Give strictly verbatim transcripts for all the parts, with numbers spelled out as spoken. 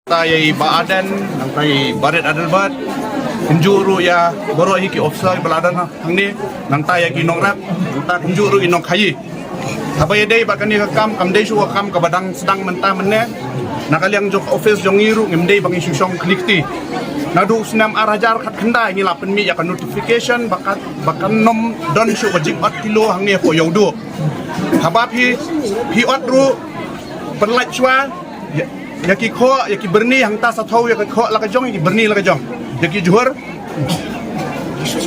Nangta ïa i Bah Ardent, nangta i Bah Rit Adelbert, kumjuh ruh ïa baroh hi ki officer ba la don hangne, nangta ïa ki nongrep, nangta kumjuh ruh i nongkhaïi. Haba ïadei bad kane ka kam, kam dei shuh ka kam kaba dang sdang mynta mynne. Na ka liang jong ka office jong ngi ruh ngim dei ba ngi shu shong khlieh kti. Naduh u snem ar hajar khatkhyndai ngi la pynmih ïa ka notification ba kan, ba kan nym don shuh ka jingot kilo hangne hapoh Ïewduh. Haba phi, phi ot ruh, pynlait shuwa ïa, ïa ki khoh, ïa ki byrni, hangta sa thew ïa ki khoh la ka jong, ïa ki byrni la ka jong, ïa ki jhur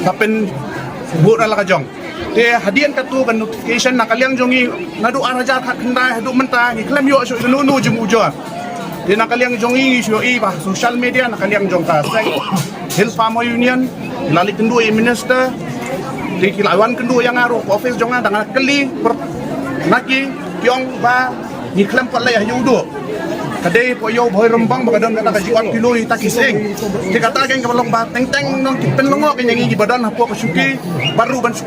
sa pynbud na la ka jong. Te hadien katto ka notification, na ka liang jong ngi, naduh ar hajar khatkhyndai haduh mynta ngi khlem ïoh shuh ïa uno uno jingujor. Te na ka liang jong ngi, ngi shu ïohi ba social media, na ka liang jong ka seng Hill Farmer Union, la leit kynduh ïa i minister, te ki la wan kynduh ïa nga ruh hapoh office jong nga, da nga kylli na ki, ki ong ba ngi khlem pat leit ha Ïewduh. Ka dei hapoh Ïew Bhoirymbong ba ka don kata ka jingot kilo ïa kita ki sying. Te kata ka long ba teng teng nong ki pynlyngngoh ïa ngi kiba don hapoh ka shuki, bad ruh ban shu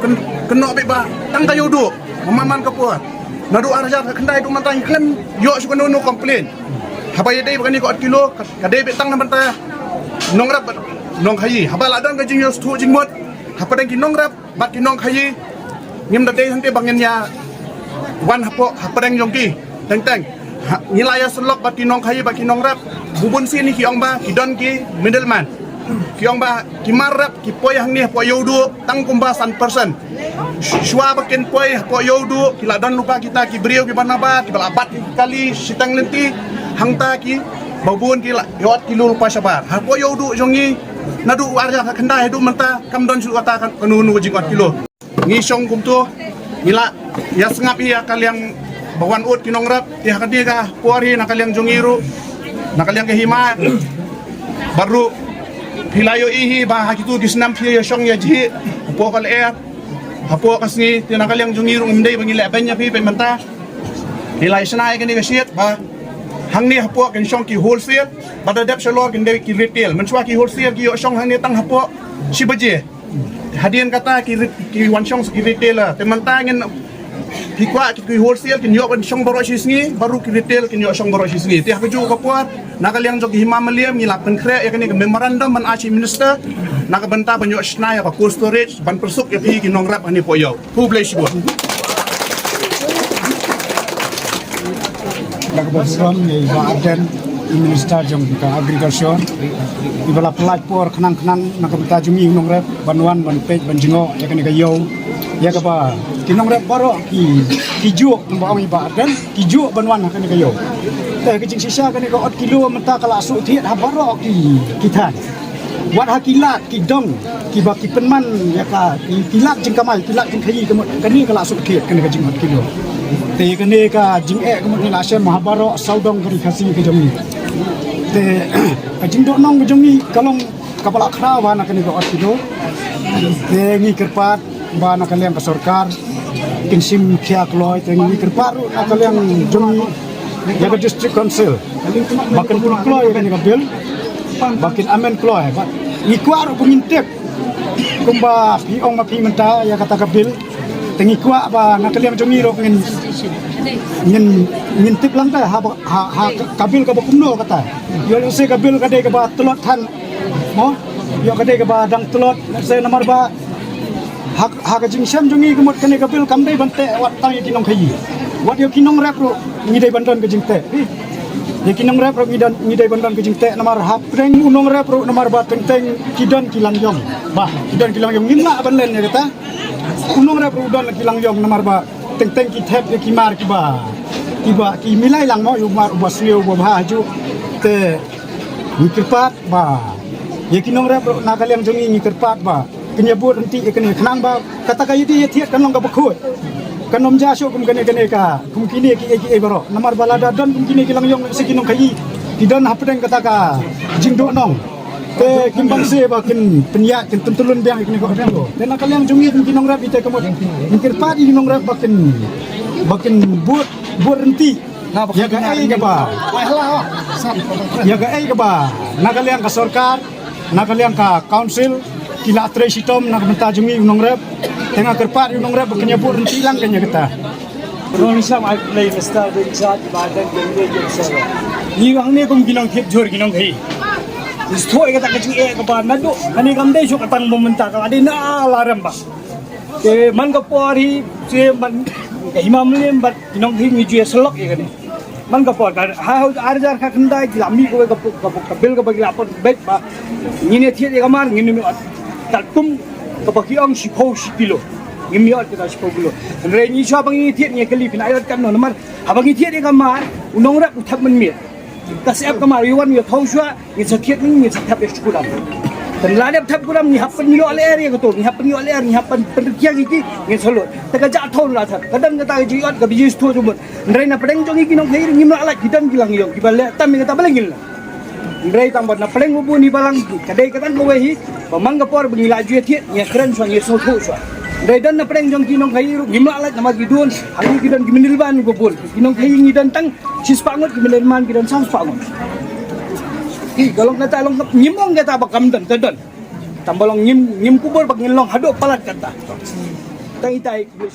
kynnoh beit ba tang ka Ïewduh. Mynta man ka por, naduh ar hajar khatkhyndai haduh mynta ngi khlem ïoh shuh kano kano complain. Haba ïadei bad kane ka ot kilo, ka, ka dei beit tang na bynta nongrep bad nongkhaïi. Haba la don ka jingïohsngew jingmut hapdeng ki nongrep bad ki nongkhaïi, ngim da dei hangta ba ngin ïa wan hapoh hapdeng jong ki. Teng teng, ha, ngi la ïa sylloh bad ki nongkhaïi bad ki nongrep. Bun sien ki ong ba ki don ki middleman. Ki ong ba ki mar rep ki poi hangne hapoh Ïewduh tang kumba san percent. Shuwa ba kin poi hapoh Ïewduh ki la don lypa kita ki briew kiba nabar, kiba la bat ki kali shiteng lynti. Hangta kiba bun ki la ïoh kilo lypa shabar. Hapoh Ïewduh jong ngi, naduh ar hajar khatkhyndai haduh mynta kam don shuh kata kano kano jingot kilo. Ngi shong kumto, ngi la ïa sngap ïa ka liang ba wan ud ki nongrep, ïa kane ka por hi na ka liang jong ngi ruh, na ka liang ka hima, bad ruh phi la ïohi hi ba ha kito ki snem phi ïa shong ïa jhieh hapoh ka lyer, hapoh ka sngi. Te na ka liang jong ngi ruh ngim dei ba ngi leh beiñ ïa phi bad mynta ngi la ïa shna ïa kane ka shiet ba hangne hapoh kin shong ki wholesale, bad da dep shalor kin dei ki retail. Mynshuwa ki wholesale ki ïoh shong hangne tang hapoh shi baje. Hadien kata ki rit-, ki wan shong ki retailer. Te mynta ngin, phi kwah ki, ki wholesale kin ïoh ban shong baroh shi sngi, bad ruh ki retail kin ïoh shong baroh shi sngi. Te ha kajuh ka por, na ka liang jong ki hima Mylliem ngi la pynkhreh ïa kane ka memorandum ban ai sha i minister, na ka bynta ban ïoh shna ïa ka cold storage ban pyrsuk ïa phi ki nongrep hangne hapoh Ïew. Khublei shibun. Da kaba burom ïa i Bah Ardent, i Minister jong ka Agriculture, iba la pynlait por khnang khnang na ka bynta jong ngi u nongrep ban wan ban peit ban jngoh ïa kane ka ïew. Ïa kaba ki nongrep baroh ki, ki juh, kumba ong i Bah Ardent, ki juh ban wan ha kane ka ïew. Te ka jingshisha kane ka ot kilo mynta ka la shu thied ha baroh ki, ki thaiñ. Wat ha ki lad ki dong kiba ki pynman ïa ka, ki, ki lad jingkamai, ki lad jingkhaïi ka mut kane ka la shu thied kane ka jingot kilo. Te ïa kane ka jingeh ka mut ngi la shem ha baroh sawdong ka ri Khasi ka jong ngi. Te ka jingdoh nong ka jong ngi ka long kaba la khraw ha na kane ka ot kilo. Te ngi kyrpad ba na ka liang ka sorkar kin shim khia kloi, te ngi kyrpad ruh na ka liang jong ngi ïa ka District Council ba kin pynlut kloi ïa kane ka bill, ba kin amend kloi. Ba ngi kwah ruh ba ngin tip, kumba phi ong ma phi mynta ïa kata ka bill. Te ngi kwah ba na ka liang jong ngi ruh ngin, ngin, ngin tip lang te ha, ha, ha ka bill kaba kumno kata. Ïoh lehse ka bill ka dei kaba tlot than, mo? Ïoh ka dei kaba dang tlot, lehse namar ba ha, ha ka jingshem jong ngi ka mut kane ka bill kam dei ban teh wat tang ïa ki nongkhaïi. Wat ïa ki nongrep ruh ngi dei ban don ka jingteh. Ïa ki nongrep ruh ngi don, ngi dei ban don ka jingteh namar hapdeng u nongrep ruh namar ba teng teng ki don ki langïong. Ba ki don ki langïong, ngim lah ban len ïa kata. U nongrep ruh u don ki langïong namar ba teng teng ki thep ïa ki mar kiba, kiba ki milai lang, mo, ïa u mar uba sniew uba bha hajuh. Te ngi kyrpad ba ïa ki nongrep ruh na ka liang jong ngi ngi kyrpad ba kin ïa bud ryntih ïa kane, khnang ba kata ka ïadei ïathied kan long kaba khuid. Kan ym jia shuh kum kane, kane ka, kum kine kiei kiei baroh. Namar ba lada don kum kine ki langïong, lehse ki nongkhaïi ki don hapdeng kata ka jingduh nong, te kim bang se ba kin pynïaid, kin pyntylun biang ïa kine ki ot kilo. Te na ka liang jong ngi ki nongrep, ite ka mut ngi kyrpad ïa ki nongrep ba kin, ba kin bud, bud ryntih ïa kaei kaba, ïa kaei kaba na ka liang ka sorkar, na ka liang ka council ki la trei shitom na ka bynta jong ngi u nongrep. Te nga kyrpad ïa u nongrep ba kin ïa bud ryntih lang ïa kata. Nong Islam ai play Mister Richard Biden Kennedy Joseph. Ni hangne kum ki nongthied jhur ki nongkhaii. Ngi sngewthuh ïa kata ka jingeh kaba naduh hangne kam dei shuh ka tang ba mynta ka la dei na la rem ba. Te man ka por hi te man ka hima Mylliem bad ki nongkhaii ngi ju ïasyllok ïa kane. Man ka por ka ha ha ar hajar khyndai ki la mih kawei ka pu- ka pu- ka bill kaba ki la pynbeit ba ngin ïathied ïa ka mar ngin ym ïoh ot. Kat kum kaba ki ong shiphew shi kilo. Ngim ïoh ot kita shiphew kilo. Hynrei ngi shuwa ba ngi thied ngi kylli phin ai ot katno namar haba ngi thied ïa ka mar u nongrep u thep mynmiet. Ka sep ka mar u wan u ïathuh shuwa ngin sa thied ngi ngin sa thep ïa shi kuram. Te la dep thep kuram ngi hap pynïoh lyer ïa kato ngi hap pynïoh lyer ngi hap pyn pynrkiang ïa ki ngin sa lut. Te ka jia thon la thep ka don kata ka jingïoh ka bijis thuh jumut. Hynrei na pdeng jong ngi ki nongkhaii ngim lah lait ki don ki la ngi ïong kiba leh tam ïa kata ba la ngin lah. Hynrei tang ba na pdeng u bun i balang ka dei ka tang kawei hi ba man ka por ba ngi la ju ïathied ngi ïakren shuwa ngi ïasngewthuh shuwa. Hynrei don na pdeng jong ki nongkhaii ruh ngim lah lait namar ki don hangne ki don ki myndirban ba bun ki nongkhaii ngi don tang shispah ngut ki myndirban ki don saw spah ngut. Ki ka long kata long ngim ong kata ba kam don ka don. Tang ba long ngim ngim kubur ba ngin long haduh palat kata. Tang itai ki